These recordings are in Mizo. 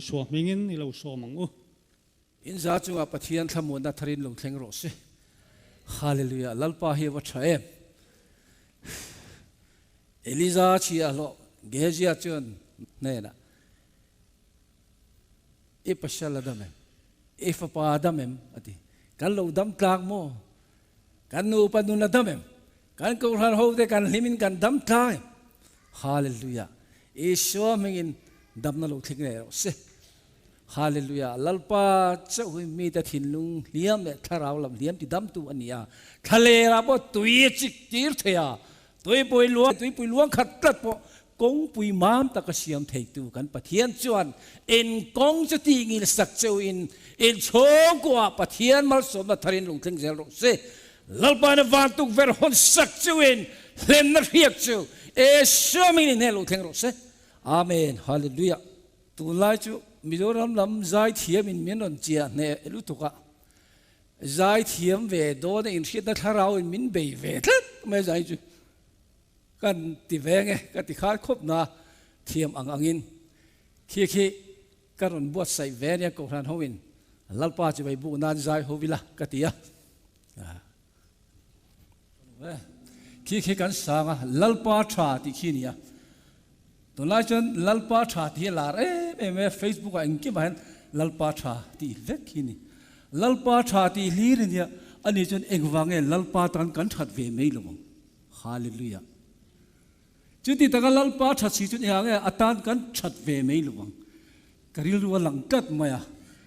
Isua hmingin i lo sawm ang u. In za chungah Pathian thlamuanna tharin lo thleng rawh se. Hallelujah Lalpa hi a va tha em. Eliza chhia hlawh Gehazia chuan hnenah, I pasal a dam em? I fapa a dam em? a ti. Kan lo dam tlak maw? Kan nupa nun a dam em? Kan kohhran hote kan hlimin kan dam tlak em? Hallelujah! Isua hmingin damna lo thleng leh rawh se. Hallelujah! Lalpa chauh hi mite thinlung hliam leh thlarau lam hliam ti damtu a ni a. Thlalerah pawh tui a chik tir thei a, tuipui luang tuipui luang khat tlat pawh kawngpui mam taka siam theitu kan Pathian chuan in kawng chu tih ngil sak cheuhin in chhawngkuah Pathian malsawmna tharin lo thleng zel rawh se. Lalpaina van tukverh hawn sak cheuhin hlemna hriak chu Isua hmingin in hnen lo thleng rawh se. Amen. Hallelujah. Tunlai chu Mizoram lam zaithiamin min rawn chiah hneh lutuk a, zaithiam ve dawn a inhriatna thlarauin min bei ve tlat mai zai chu kan ti ve nge ka ti khar khawp na thiam ang angin khi khi ka rawn buatsaih ve ania Kohhran hoin Lalpa chu vei buk nan zai ho ila ka ti a. Khi khi kan sang a, Lalpa tha tih khi a ni a. Tunlai chuan Lalpa tha tih hi a lar em em e, Facebook ah engkim ah hian Lalpa tha tih vek hi a ni. Lalpa tha tih hlir a nia, ani chuan engvang nge Lalpa tan kan that ve mai lo ang. Hallelujah. Chuti taka Lalpa that si chuan engah nge a tan kan that ve mai lo ang. Ka rilru a lang tlat mai a,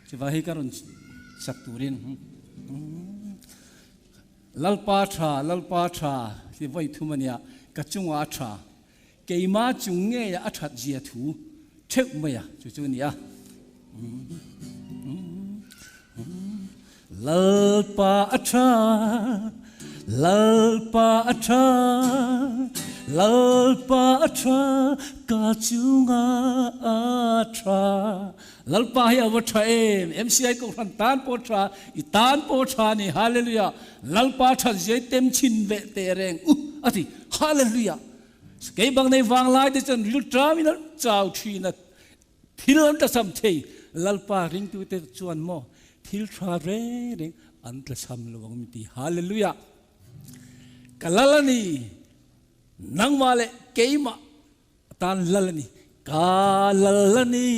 chuvah hi ka rawn sak turin Lalpa tha, Lalpa tha ti vawi thum a nia, ka chungah a tha, keimah chung ngeiah a that zia thu theuh mai a, chu chu a ni a. Lalpa a tha, Lalpa a tha, Lalpa a tha, ka chungah a tha. Lalpa hi a va tha em, MCI Kohhran tan pawh tha, i tan pawh tha a ni, Hallelujah. Lalpa that zia i tem chhin veh teh reng u a ti, Hallelujah. Kei bang nei vanglai te chuan rilṭam in an chau thin a, Thil an tlachham thei, Lalpa ringtute chuan maw thil tha reng reng an tlachham lo ang min ti. Hallelujah! Ka lal a ni, nangmah leh keimah tan lal a ni. Ka lal a ni,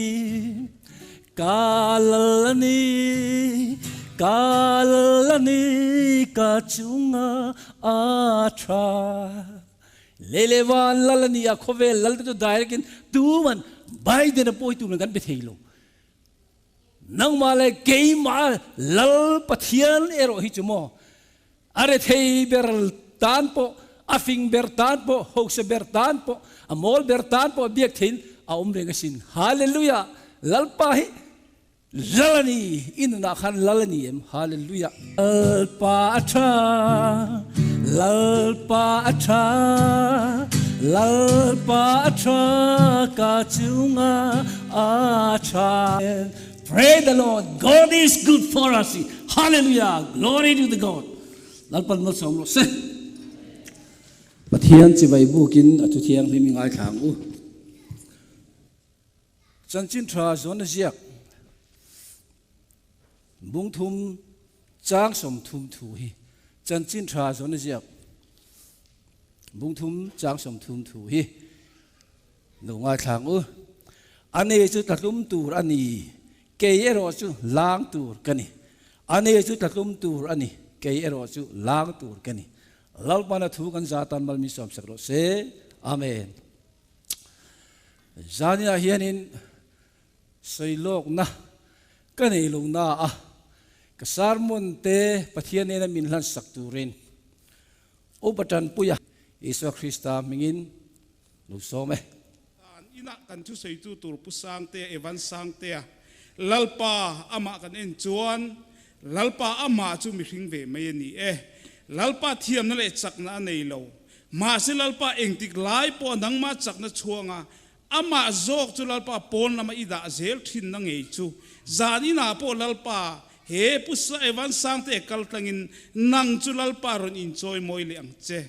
ka lal a ni, ka lal a ni, ka chunga a tha. Lei leh van lal a ni a, khawvel lal te chu direct in tuman Biden a pawi tuman kan be thei lo. Nangmah leh keimah lal Pathian erawh hi chu maw a rethei ber tan pawh, a fing ber tan pawh, hausa ber tan pawh, a mawl ber tan pawh biak theiin a awm reng asin. Hallelujah! Lalpa hi Lal a ni, i nunah khan lal a ni em? Hallelujah. Lalpa a tha, Lalpa a tha, Lalpa a tha, ka chungah a tha. Pray the Lord, God is good for us. Hallelujah, glory to the God. Lalpan malsawm rawh se. Pathian chibai bukin a thu thianghlim i ngaithla ang u. Chanchin tha zawn a ziak bung thum chang 30 thu hi Chanchin tha zawn a ziak bung thum chang 30 thu hi lo ngaithlang u. Ani chu tlatlum tur a ni, kei erawh chu lang tur ka ni. Ani chu tlatlum tur a ni, kei erawh chu lang tur ka ni. Lalpana thu kan za tan mal min sawm sak rawh se. Amen. Zaniah hianin sawilawkna ka nei lo na a, ka sermon te Pathian nena min hlansak turin Upa Tanpuia Isua Krista hmingin lo sawm e. Dan inah kan thusawitu tur Pu Sangtea, Evan Sangtea, Lalpa amah kan en chuan Lalpa amah chu mihring ve mai a ni e. Lalpa thiamna leh chakna a nei lo. Mahse Lalpa engtik lai pawh nangmah chakna chhuanga amah zawk chu Lalpa pawn lama i dah zel thinna ngei chu zan inah pawh Lalpa he Pu Evan Sangte kal tlangin nang chu Lalpa rawn inchawi mawi leh ang che.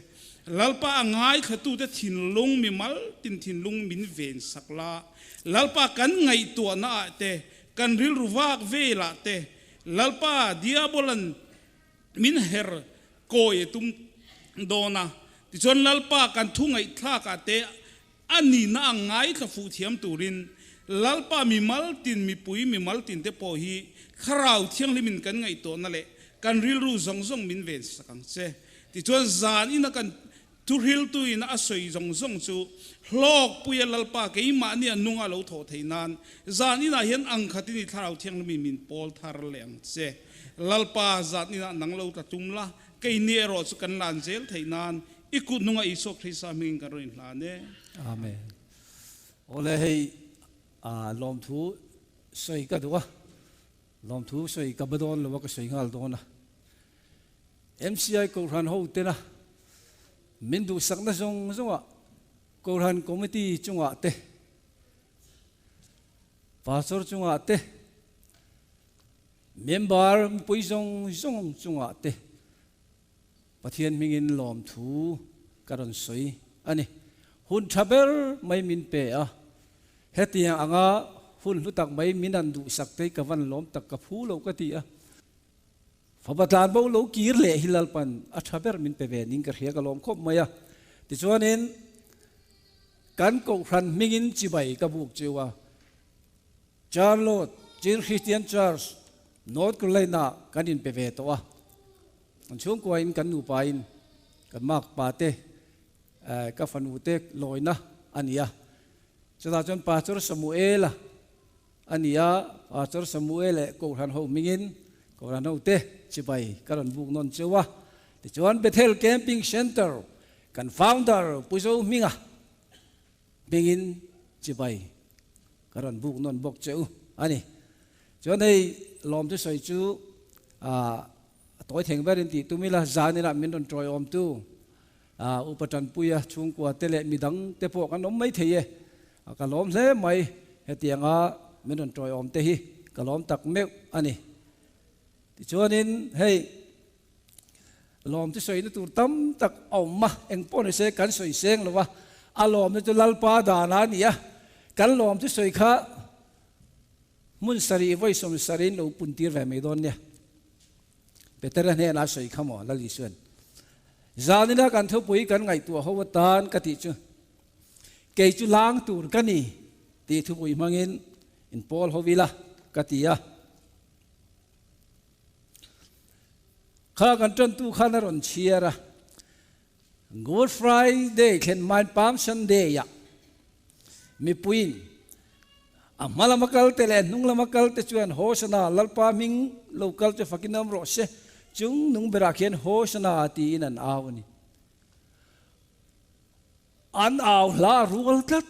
Lalpa a ngaithlatute thinlung mimal tin thinlung min ven sak la. Lalpa kan ngaihtuahna ah te, kan rilru vak velah te, Lalpa Diabolan min her kawi a tum dawn a. Tichuan Lalpa kan thu ngaihthlak ah te a nihna ang ngaithla fuh thiam turin Lalpa mimal tin mipui mimal tin te pawh hi Thlarau Thianghlimin kan ngaihtuahna leh kan rilru zawng zawng min ven sak ang che. Tichuan zan ina kan thuhriltuin a sawi zawng zawng chu hlawkpuia Lalpa keimahni a nunga lo thawh theih nan zan inah hian ang khatin i Thlarau Thianghlimin min pawl thar leh ang che. Lalpa zan inah nang lo tla tum la, keini erawh chu kan lan zel theih nan I kut hnungah Isua Krista hmingin kan rawn inhlan e. Amen. Awle hei a lawmthu sawi ka duh a, lawmthu sawi ka ba dawn lo a ka sawi nghal dawn a. MCI Kohhran ho tena min duhsakna zawng zawngah Kohhran Committee chungah te, Pastor chungah te, Member mipui zawng zawng chungah te, Pathian hmingin lawmthu ka rawn sawi a ni. Hun tha ber mai min pe a, hetiang anga hun hlu tak mai min han duhsak te hi ka van lawm tak ka phu lo ka ti a. Fapa tlan bo lo kir leh hi Lalpan a tha ber min pe ve ning ka hria ka lawm khawp mai a. Tichuanin kan Kohhran hmingin chibai ka buk cheu a, Charlotte, Chin Christian Church, North Carolina kan inpe ve tawh a. Kan chhungkuain kan nupain kan makpa te ka fanu te lawina a ni a. Chutah chuan Pastor Samuela a ni a, Pastor Samuel leh Kohhran ho hmingin Kohhran ho te chibai ka rawn buk nawn cheu a. Tichuan Bethel Camping Centre kan founder Pu Zo Hminga hmingin chibai ka rawn buk nawn bawk cheu a ni. Chuan hei lawmthu sawi chu ah A tawi theng berin tih tum ila, zan inah min rawn tawiawmtu Upa Tanpuia chhungkua te leh midang te pawh kan awm mai thei e. Ka lawm hle mai, hetianga min rawn tawiawm te hi ka lawm tak meuh a ni. Tichuanin hei lawm chu sawina tur tam tak a awm a, eng pawh ni se kan sawi seng lo va, a lawmna chu Lalpa dana a ni a, kan lawm chu sawi kha Hmun sarih vawi sawm sarihin lo pun tir ve mai dawn nia. Petera hnenah a sawi kha maw Lal Isuan. Zanina kan thupui kan ngaihtuah ho atan ka tih chu kei chu lang tur ka ni tih thupui hmangin in pawl ho ila ka ti a. Kha kan tantu khan a rawn chhiar a. Good Friday thlen hmain Palm Sunday-ah mipuiin a hma lama kalte leh a hnung lama kalte chuan Hosanna, Lalpa hming lo kal chu fakin awm rawh se, chung nung berah khian Hosanna tiin an au a ni. An au hla a rual tlat.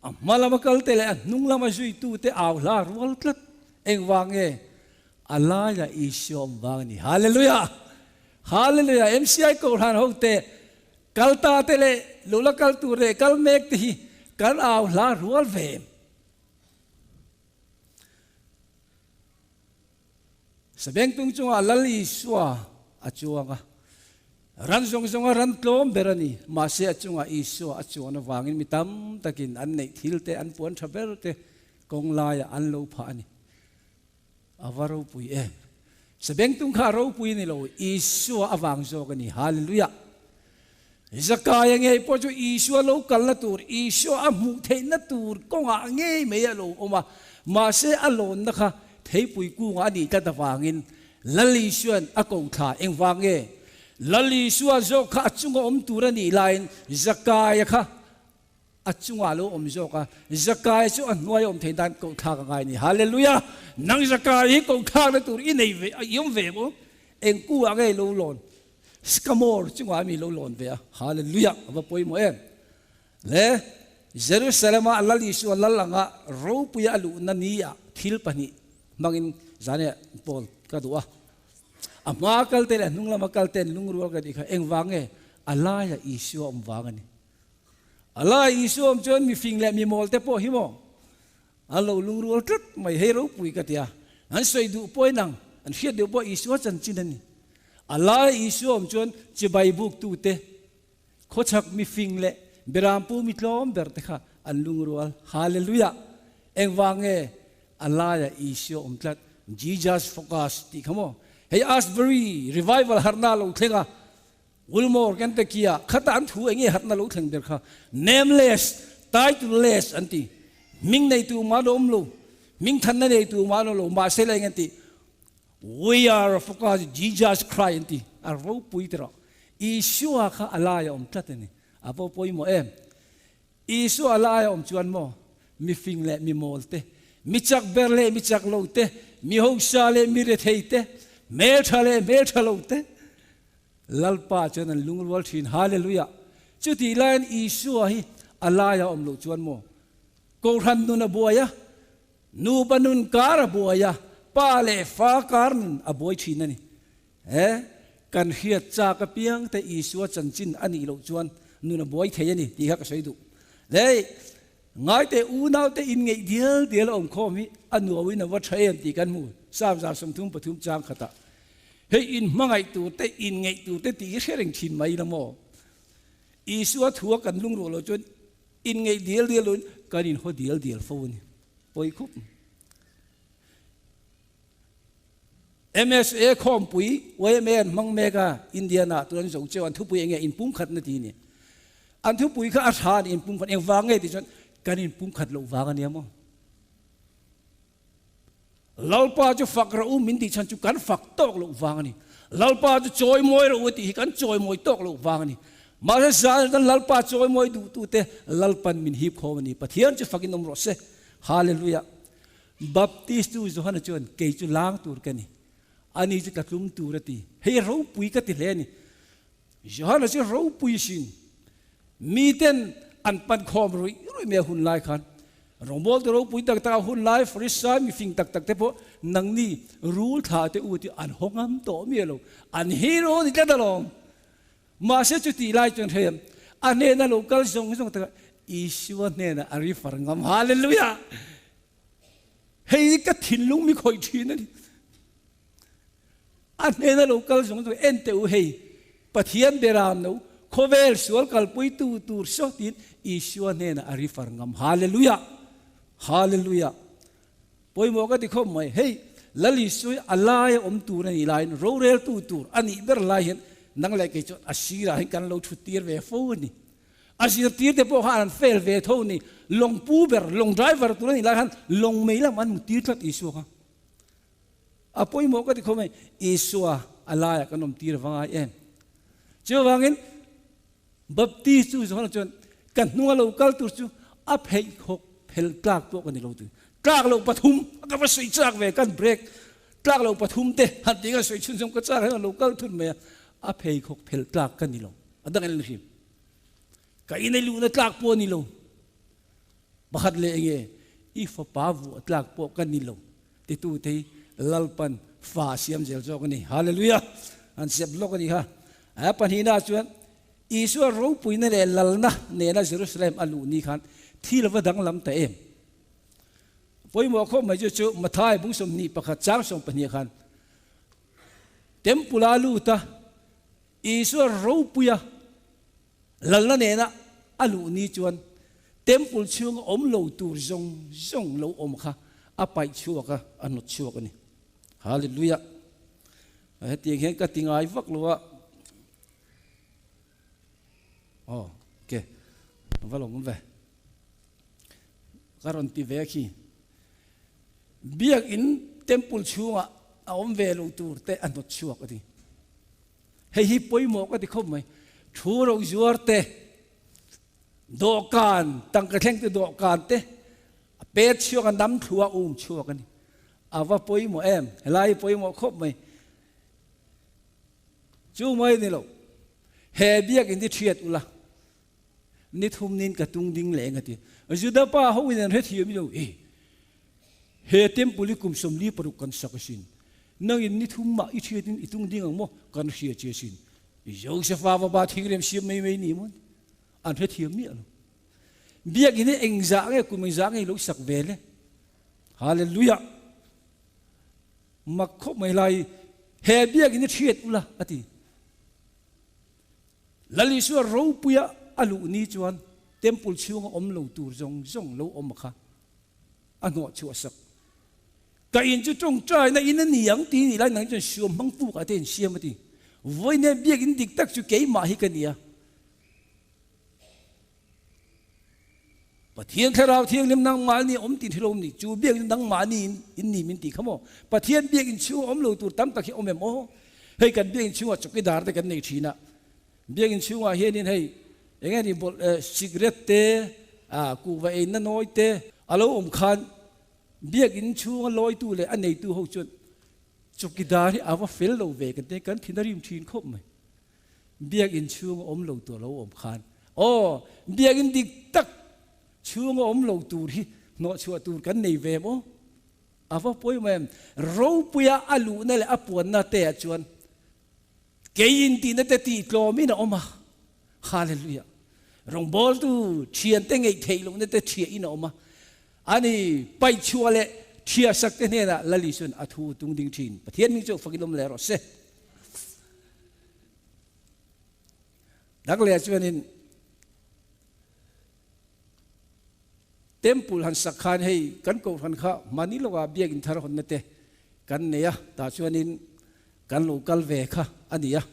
A hma lama kalte leh a hnung lama zuitute au hla rual tlat. Engvang nge? A laiah Isua awm vang a ni. Hallelujah! Hallelujah! MCI Kohhran hote kal ta te leh lo la kal tur leh kal mek te hi kan au hla rual ve em? Sabengtung chungah Lal Isua a chuang a, ran zawng zawnga ran tlawm ber a ni. Mahse a chungah Isua a chuan avangin mi tam takin an neih thil te, an puan tha ber te kawng laiah an lo phah a ni. A va ropui em! Sabengtung kha a ropui a ni lo, Isua avang zawk a ni. Hallelujah! Zakaia ngei pawh chu Isua lo kalna tur, Isua a hmuh theihna tur kawngah ngei mai a lo awm a, mahse a lawnna kha theipui kungah a nih tlat avangin Lal Isua'n a ko thla. Engvang nge? Lal Isua zawk kha a chunga awm tur a nih laiin Zakaia kha a chungah a lo awm zawk a, Zakaia chu a hnuai a awm theih nan koh thlak a ngai a ni. Hallelujah! Nang Zakaia hi koh thlakna tur i nei ve, i awm ve maw? Eng kungah nge i lo lawn? Sycamore chungah mi lo lawn ve a, Hallelujah! A va pawimawh em! Le Jerusalem-a Lal Isua lal anga ropuia a luhna ni-ah thil pahnih hmangin zane Paul ka duh a. A hmaa kalte leh a hnung lama kalte an lungrual ka tih kha engvang nge? A laiah Isua awm vang a ni. A laiah Isua awm chuan mifing leh mimawl te pawh hi maw A lo lungrual tlat mai, hei ropui ka ti a, an sawi duh pawh inang, an hriat deuh pawh Isua chanchin a ni. A lai Isua awm chuan chibai buktute, khawchhak mifing leh berampu mi tlawm ber te kha an lungrual. Hallelujah! Engvang nge a laiah Isua awm tlat? Jesus focus tih kha maw? Hei Asbury revival harhna lo thleng a, Wilmore, Kentucky-ah khata an thu eng nge harhna lo thleng ber kha? Nameless, titleless an ti. Hming neitu mah an awm lo, hming thanna neitu mah an awm lo, mahse la eng an ti? We are focus Jesus Christ an ti. A ropui tawh. Isua kha a lai a awm tlat a ni. A va pawimawh em? Isua a lai a awm chuan maw mi fing leh mi mawl te, mi chak ber leh mi chak lo te, mi hausa leh mi rethei te, hmeltha leh hmeltha lo te, Lalpa chuan an lungrual thin. Hallelujah! Chutih laiin Isua hi a lai a awm loh chuan maw Kohhran nun a buai a, Nupa nun kar a buai a, pa leh fa kar nun a buai thin a ni. He kan hriat chak apiang te Isua chanchin a nih loh chuan nun a buai thei a ni tih kha ka sawi duh. Hei, ngaite unaute inngeih dial dial a awm khawm hi a nuauin a va tha em tih kan hmu Psalm 33 chang khatah. Hei inhmangaih tur te, inngeih tur te tih hi hre reng thin mai la maw? Isua thua kan lungruah loh chuan Inngeih dial dial loin kan inhaw dial dial fo a ni. Pawi khup. MSA khawmpui YMA an hmang mek a, Indiana tun an zo cheu an thupui eng nge inpumkhat na ti a ni. An thupui kha a tha a ni inpumkhat engvang nge tih chuan kan inpumkhat loh vang a nia maw. Lalpa chu fak rawh u min tih chhan chu kan fak tawk loh vang a ni. Lalpa chu chawimawi rawh u tih hi kan chawimawi tawk loh vang a ni. Mahse zan chuan Lalpa chawimawi duhtute Lalpan min hip khawm a ni. Pathian chu fakin awm rawh se. Hallelujah. Baptist tu Johana chuan kei chu lang tur ka ni. Ani chu ka tlum tur a ti. Hei ropui ka ti hle a ni. Johana chu ropui sin. Miten an pan khawm ruih ruih mai a hun lai khan rawngbawl te ropui tak tak a hun lai Farisai mifing tak tak te pawh nangni rul thla te u tih an haw ngam tawh miah lo. An hero ni tlat alawm. Mahse chutih lai chuan hei a hnena lo kal zawng zawng takah Isua hnenah a refer ngam. Hallelujah! Hei hi ka thinlung mi khawih thin a ni. A hnena lo kal zawng zawng en teh u hei, Pathian beram lo, khawvel sual kalpuitu tur saw tiin Isua hnenah a refer ngam. Hallelujah! Hallelujah! Pawimawh ka ti khawp mai. Hei, Lal Isua hi a laia awm tur a nih laiin roreltu tur a nih ber lai hian nang leh kei chuan a sirah hian kan lo thut tir ve fo a ni. A zirtirte pawh khan an fail ve tho a ni. Lawng pu ber, lawng driver tur a nih lai khan lawng mei lam an mu tir tlat Isua kha. A pawimawh ka ti khawp mai, Isua a laiah kan awm tir va ngai em? Chuvangin Baptist chu Johana chuan ka hnunga lo kal tur chu a pheikhawk phel tlak pawh ka ni lo ti. Tlak loh pathum ka va sawi chak ve kan break tlak loh pathum te han tih ka sawi chhun zawng ka chak hian a lo kal thun mai a, a pheikhawk phel tlak ka ni lo. A dang en hrim. Ka inei luhna tlak pawh a ni lo. Pakhat leh enge i fapa vuah tlak pawh ka ni lo titu te hi Lalpan fa a siam zel zawk a ni. Hallelujah! An siam lawk a ni kha. A pahnihna chuan Isua ropuina leh lalna nena Jerusalem a luh ni khan thil va danglam ta em? Pawimawh khawp mai chu chu Mathai bung 21 chang 12 khan Temple a lut a, Isua ropuia Lalna nena a luh ni chuan Temple chhunga awm lo tur zawng zawng lo awm kha a paih chhuak a, a hnawt chhuak a ni. Hallelujah! Hetiang hian ka ti ngai vak lo a. Aw, ok. Va lawm ve. Ka rawn ti ve khi. Biakin Temple chhunga a awm ve lo tur te a hnawt chhuak a ti. Hei hi pawimawh ka ti khawp mai. Thu ro zuar te, dawhkan, tangka thleng te dawhkan te, a pet chhuak a nam thlu a um chhuak a ni. A va pawimawh em? Helai hi pawimawh khawp mai. Chu mai ni lo. He biakin hi thiat ula. Ni thum nin ka tung ding leh eng a ti. Juda pa ho in an hrethiam lo. E, he temple hi kum 46 kan sak asin. Nangin ni thum mah i thiatin i tung ding ang maw? Kan hria che asin. Josefa va ba thingrem siam mai mai ni maw? An hrethiam miah lo. Biakinn hi engzah nge kum engzah nge lo sak ve le? Hallelujah! Mak khawp mai lai. He biakin i hriat ula a ti. Lal Isua ropuia a luh ni chuan temple chhunga awm lo tur zawng zawng lo awm a kha a hnawh chhuah sak. Ka in chu tawngtaina in a ni ang ti nih lai nang chuan suam hmang puk ah te in siam a ti. Vawiin biakin dik tak chu keimah hi ka ni a. Pathian Thlarau Thianghlim nangmahni awm tih thil awm ni? Chu biak chu nangmahni in ni min tih kha maw? Pathian biak in chhunga awm lo tur tam tak hi awm em aw? Hei kan biak in chhungah chawkidar te kan nei thin a, biak in chhungah hianin hei eng nge ni bawlh cigarette te, kuhva eina nawi te a lo awm khan biak in chhunga lawitu leh a neitu ho chuan chawkidar hi a va fel lo ve kan ti kan thin a rim thin khawp mai. Biakinn chhunga awm lo tur lo awm khan aw biakinn dik tak chhunga awm lo tur hi hnawhchhuah tur kan nei ve em aw? A va pawimawh em? Ropuia a luhna leh a puanna te ah chuan kei intihna te tih tlawmin a awm a. Hallelujah! Rawngbawltu thiante ngeih theih lohna te thiahin a awm a. Ani paihchhuah leh thiahsak te hnenah Lal Isuan a thu tung ding thin. Pathian hming chu fakin awm leh rawh se. Dak leh chuanin temple han sak khan hei kan kohhran kha mahni lawkah biakin thar hawnna te kan nei a, tah chuanin kan lo kal ve kha a ni a.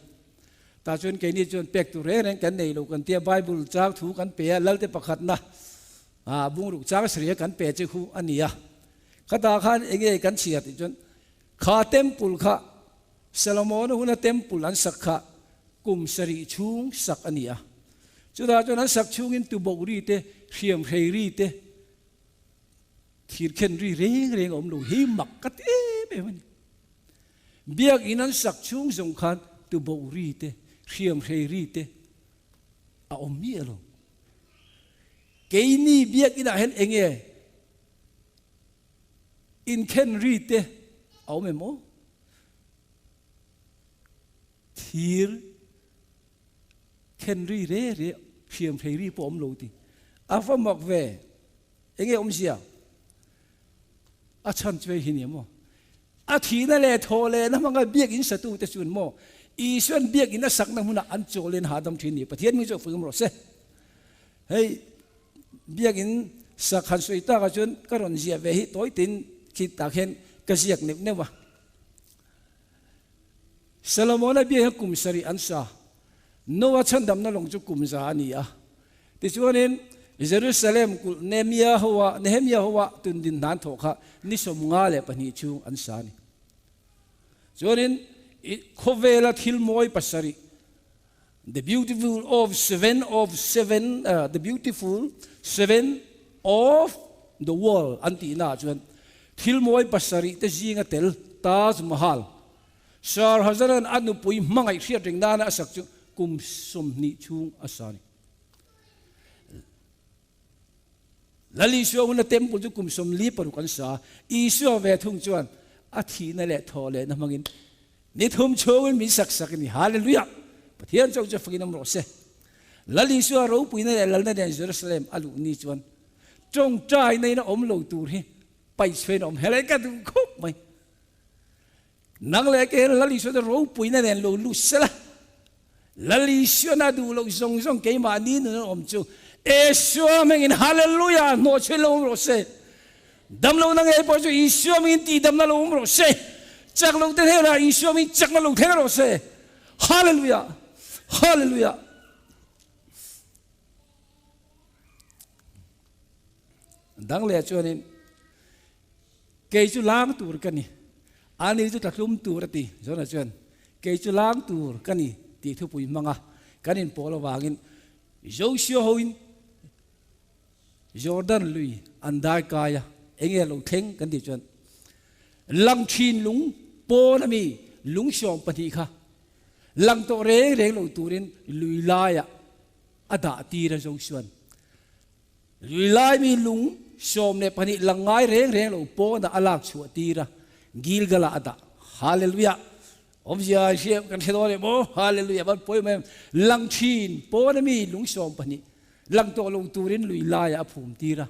Tah chuan keini chuan pek tur reng reng kan nei lo kan tia Bible chang thu kan pe a, Lalte pakhatna bungruk chang sarih kan pe che khu a ni a. Khatah khan enge kan chhiar tih chuan kha temple kha Solomona huna temple an sak kha kum sarih chhung sak a ni a. Chutah chuan an sak chhungin tuboh ri te, hriamhrei ri te, thirkhen ri reng reng a awm lo hi mak ka ti em em a ni. Biakinn an sak chhung zawng khan tuboh ri te, hriamhrei ri te a awm miah lo. Keini biakinah hian eng nge Inkhen ri te a awm em aw? Thir khen ri re re, hriam hrei ri pawh a awm lo ti. A va mak ve, enge awmzia? A chhan chu hei hi ni maw? A thihna leh thawh lehna hmanga biakinn satute chuan maw Isuan biakinn a sakna hmunah an chawlin hahdam thin ni. Pathian hming chu a fuihawm rawh se. Hei Biakinn sak han sawi takah chuan ka rawn ziah ve hi tawi tin khi tah khian ka ziak neuh neuh a. Solomona biak hian kum sarih an sa. Noah chhandamna lawng chu kum za a ni a. Tichuanin Jerusalem kulh Nehemia hoa Nehemia hoa tundin hnan thawh kha ni 52 chhung an sa a ni. Chuanin khawvela thil mawi pasarih The beautiful of seven of seven the beautiful seven of the world an tihna ah chuan thil mawi pasarih te zinga tel Taj Mahal Sir Hazaran a nupui hmangaih hriat reng nana a sak chu kum 20 chhung a sa a ni. Lal Isua huna temple chu kum 46 an sa. Isua ve thung chuan a thihna leh thawh lehna hmangin ni thum chhungin min sak sak a ni. Hallelujah! Pathian chauh chu fakin awm rawh se. Lal Isua ropuina leh lalna nen Jerusalem a luh ni chuan tawngtaina in a awm lo tur hi paihchhuain a awm helai ka duh khawp mai. Nang leh ke hian Lal Isua chu ropuina nen lo lut sela, Lal Isuan a duh loh zawng zawng keimahni nun an awm chu Isua hmingin Hallelujah hnawhchhuah lo awm rawh se. Damlohna ngei pawh chu Isua hmingin tihdamna lo awm rawh se. Chak loh te hnenah Isua hmingin chakna lo thleng rawh se. Hallelujah! Hallelujah! Dang leh chuanin Kei chu lang tur ka ni, ani chu tlatlum tur a ti. Jonah chuan, Kei chu lang tur ka ni tih thupui hmanga kan inpawl avangin Joshua hoin Jordan lui an dai kai a, enge lo thleng kan tih chuan lang thin lung pawn ami lung 12 kha lang tawh reng reng lo turin lui laiah a dah tir a Joshua'n. Lui laimi lung 12 lang ngai reng reng lo pawnah a lak chhuah tir a, Gilgal-ah a dah. Hallelujah! Awmzia hria kan hre dawn em aw? Hallelujah! Van pawi em? Lang thin pawn ami lung 12 lang tawh lo turin lui laiah a phum tir a,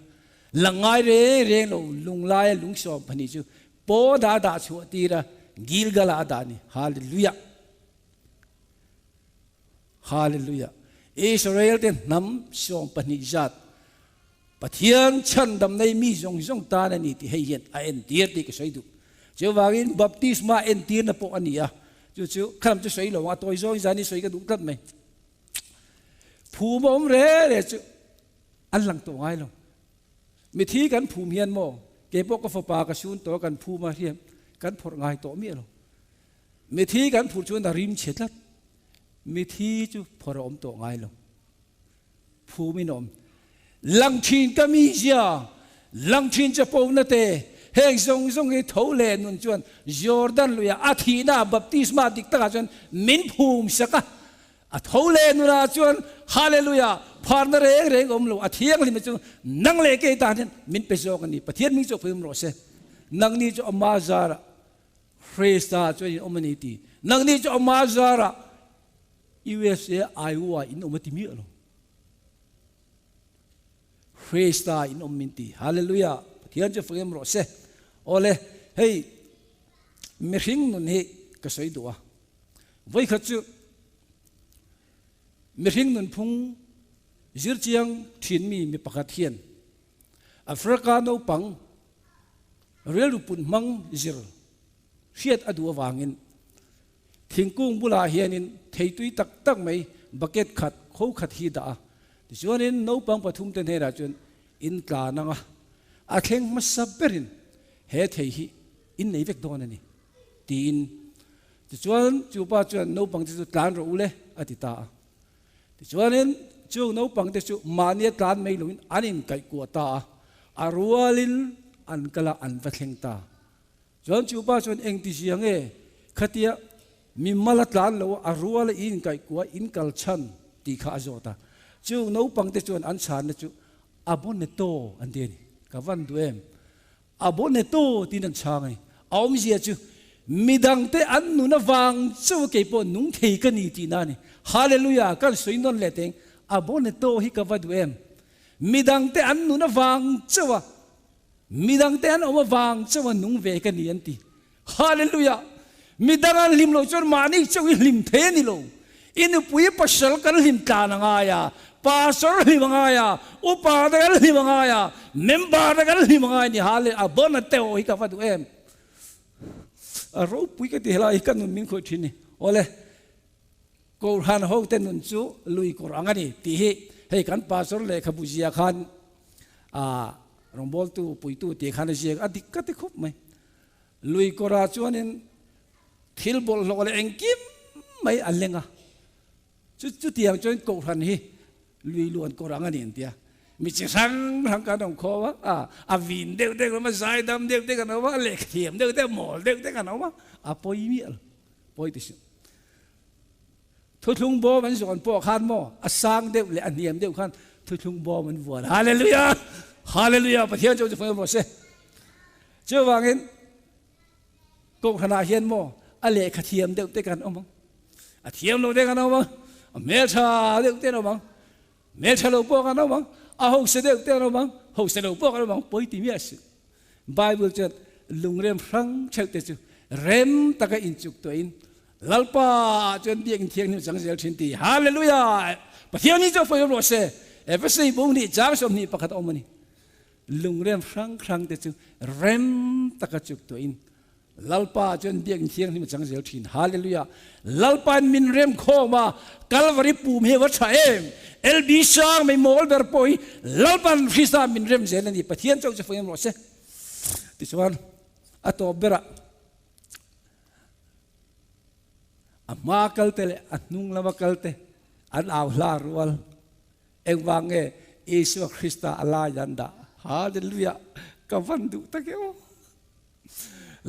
lang ngai reng reng lo lung laia lung 12 chu pawnah a dah chhuah tir a, Gilgal-ah a dah a ni. Hallelujah! Hallelujah! Israel-te hnam 12 zat Pathian chhandam nei mi zawng zawng tan a ni tih hei hian a entir tih ka sawi duh. Chuvangin baptisma entirna pawh a ni a, chu chu khalam chu sawi lo ang, a tawi zawng zan hi sawi ka duh tlat mai. Phum a awm re re chu an lang tawh ngai lo. Mithi kan phum hian maw, kei pawh ka fapa ka sun tawh a kan phum a hriam kan phawrh ngai tawh miah lo. Mithi kan phurh chuan a rim chhe tlat. Mithi chu phawrh a awm tawh ngai lo. Phum in a awm. Lang thin ka mizia, lang thin chapona te, heng zawng zawng hi tho leh nun chuan Jordan luiah a thihna baptisma dik takah chuan min phum sak a. A tho leh nunah chuan Hallelujah, pharna reng reng awm lo, a thianghlim chu nang leh kei tan hian min pe zawk a ni. Pathian hming chu a phuiawm rawh se. Nangni chu ama zarah Krista chuan in awm a ni ti. Nangni chu ama zarah USA Iowa in awm a ti miah lo. Krista in awm min ti. Hallelujah, Pathian chu phuiawm rawh se. Awle, hei mihring nun hi ka sawi duh a. Vawikhat chu mihring nunphung zirchiang thinmi mi pakhat hian Africa naupang rilru put hmang zir hriat a duh avangin thingkung bulah hianin theitui tak tak mai bucket khat kho khat hi dah a. Tichuanin naupang pathum te hnenah chuan in tlan anga a thleng hmasa berin he thei hi in nei vek dawn a ni tiin Tichuan chu pa chuan naupangte chu tlan rawh u le a ti ta a. Tichuanin chung naupangte chu mahnia tlan mai loin an inkaihkuah ta a, a rualin an kal a, an va thleng ta. Chuan chu pa chuan engti zia nge khatia mi mala tlan lo a, a ruala i inkaihkuah in kal chhan tih kha a zawt a. Chung naupangte chuan an chhanna chu a boneto an ti a ni. Ka van duh em? A boneto tiin an chhang a ni. A awmzia chu midangte an nun avang chauh a kei pawh nung thei ka ni tihna a ni. Hallelujah! Kan sawi nawn leh teng, a boneto hi ka va duh em? Midangte an nun avang chauh a, midangte an awm avang chauh a nung ve ka ni an ti. Hallelujah! Midang an hlim loh chuan mahni chauh i hlim thei a ni lo. I nupui pasal kan hlim tlan a ngai a, pastor hlim a ngai a, upa te kan hlim a ngai a, member te kan hlim a ngai a ni. Hallelujah! A bona teuh hi ka va duh em? A ropui ka ti helai hi ka nun min khawih thin ni. Awle, Kohhran ho te nun chu lui kawr ang a ni tih hi hei kan pastor lehkhabu zia khan a rawngbawltu puitu tih khan a ziak a dik ka ti khup mai. Lui kawrah chuanin thil bawlhhlawh leh engkim mai a leng a, chu chutiang chuan kohhran hi lui luan kawr ang a ni an ti a. Mi chi hrang hrang kan awm khawm a, a a vin deuh deuh kan awm a, zaidam deuh deuh kan awm a, lehkha thiam deuh deuh, mawl deuh deuh kan awm a, a pawi miah lo, pawi ti suh. Thuthlung bawm an zawn pawh khan maw a sang deuh leh a hniam deuh khan thuthlung bawm an vuan. Hallelujah! Hallelujah! Pathian chu chu fawm rawh se. Chuvangin kohhranah hian maw a lehkha thiam deuh te kan awm ang, a thiam lo te kan awm ang, a hmeltha deuh te an awm ang, hmeltha lo pawh kan awm ang, a hausa deuh te an awm ang, hausa lo pawh kan awm ang, pawi ti miah suh. Bible chuan lungrem hrang theuh te chu rem taka inchuk tuahin Lalpa ah chuan biakinn thianghlim chang zel thin ti. Hallelujah! Pathian hi chu a fawi rawh se. Efesei bung nih chang 21 a awm a ni. Lungrem hrang hrang te chu rem taka chuk tuahin Lalpa chuan biakinn thianghlim a chang zel thin. Hallelujah! Lalpain min rem khawm a, Kalvari pum hi a va tha em! LB sang mai mawl ber pawh hi Lalpan Krista min rem zel a ni. Pathian chauh chu fawm rawh se. Tichuan a tawp berah a hma kalte leh a hnung lama kalte an au hla rual. Engvang nge Isua Krista a lai an dah? Hallelujah! Ka van duh tak e aw.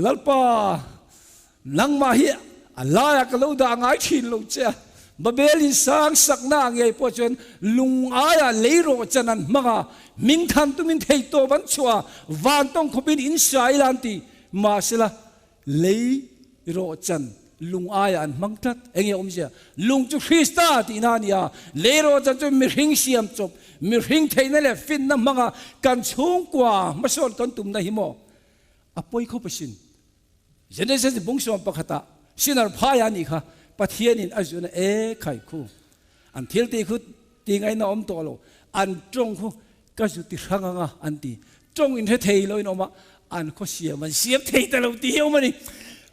Lalpa, nangmah hi a laiah ka lo dah ngai thin lo che a. Babel in sang sakna ngei pawh chuan lung aiah lei rawh chan an hmang a, hmingthan tumin theihtawp an chhuah a, vantawng khawpin in sa ila an ti. Mahsela, lei rawh chan lung aiah an hmang tlat. Enge awmzia? Lung chu Krista tihna a ni a, lei rawh chan chu mihring siam chawp, mihring theihna leh finna hmanga kan chhungkua hmasawn kan tumna hi maw? A pawi khawp asin. Genesis bung sawm pakhata Sinar phai a nih kha Pathianin a zun a e khai khu an thil ti khu ti ngaihna awm tawh lo an tawng khu ka zu ti hrang anga an ti tawng in hre thei lo in awm a an khaw siam an siam thei ta lo ti hi awm a ni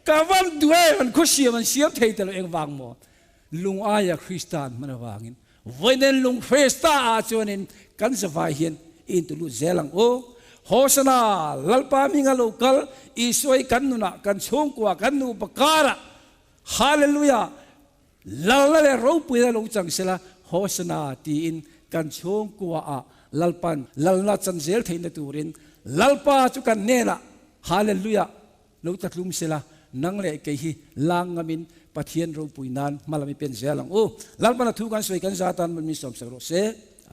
ka van duh em an khaw siam an siam thei ta lo engvang maw lung aia Krista an hman avangin Vawiin lung Krista ah chuanin kan zavai hian i intulut zel ang u. Hosana, Lalpa hminga lo kal, Isua hi kan nunah, kan chhungkua, kan nupa karah, Hallelujah, Lalna leh ropuina lo chang sela, Hosana tiin kan chhungkua ah Lalpan Lalna chan zel theihna turin Lalpa chu kan hnenah, Hallelujah, Lo tlatlum sela, nang leh kei hi lang ngamin Pathian ropui nan hma lam i pen zel ang u. Lalpana thu kan sawi kan za tan min sawmsak rawh se.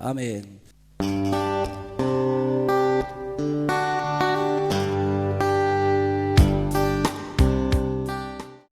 Amen.